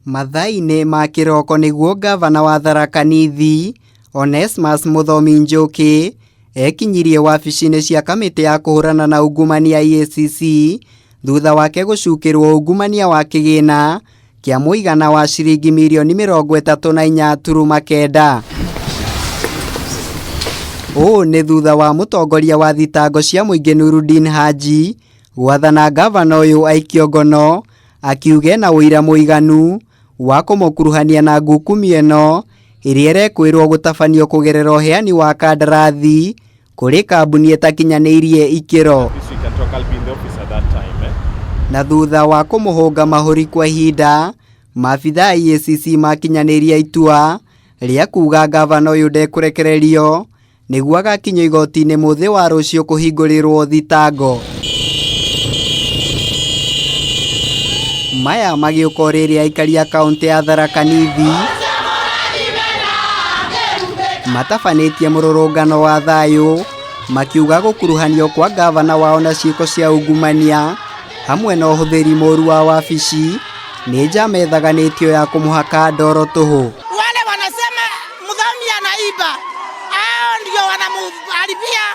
Mathaa-inĩ ma kĩroko nĩguo ngavana wa Tharaka Nithi Onesmus Muthomi Njuki ekinyirie wabici-inĩ cia kamĩtĩ ya kũhũrana na ungumania EACC thutha wake gũcukĩrwo ungumania wa kĩgĩna kĩa mũigana wa ciringi mirioni 34.9. Ũũ nĩ thutha wa mũtongoria wa thitango cia mũingĩ Nurudin Haji gwathana ngavana ũyũ aikio ngono akiuge na ũira mũiganu wa kũmũkuruhania na ngukumi ĩno ĩrĩa ĩrekwĩrwo gũtabanio kũgerera ũheani wa kandarathi kũrĩ kambuni ĩtakinyanĩirie ikĩro. Na thutha wa kũmũhũnga mahũri kwa ihinda, maabithaa a EACC makinyanĩirie itua rĩa kuga ngavana ũyũ ndekũrekererio nĩguo agakinyio igoti-inĩ mũthĩ wa rũciũ kũhingũrĩrwo thitango. Maya magĩũka o rĩrĩa aikari a kaũntĩ ya Tharaka Nithi matabanĩtie mũrũrũngano wa thayũ makiuga gũkuruhanio kwa ngavana wao na ciĩko cia ungumania hamwe na ũhũthĩri mũru wa wabici nĩ njama ĩthaganĩtio ya kũmũhaka ndoro tũhũ. Wale wanasema Muthomi anaiba, hao ndio wanamuharibia,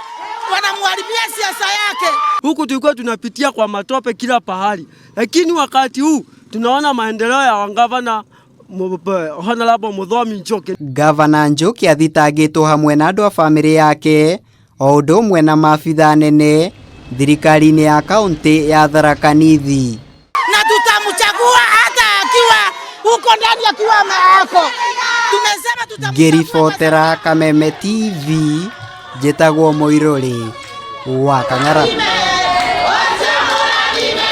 wanamuharibia siasa yake. Huku tulikuwa tunapitia kwa matope kila pahali, lakini wakati huu tunaona maendeleo ya gavana Honorable Muthomi Njuki. Gavana Njuki athitangĩtwo hamwe na andũ a bamĩrĩ yake o ũndũ ũmwe na maabithaa nene thirikari-inĩ ya kaũntĩ ya Tharaka Nithi. Na tutamchagua hata akiwa huko ndani akiwa maako. Tumesema tutamchagua. Ngĩribotera Kameme TV njĩtagwo Mũirũrĩ wa Kang'ara.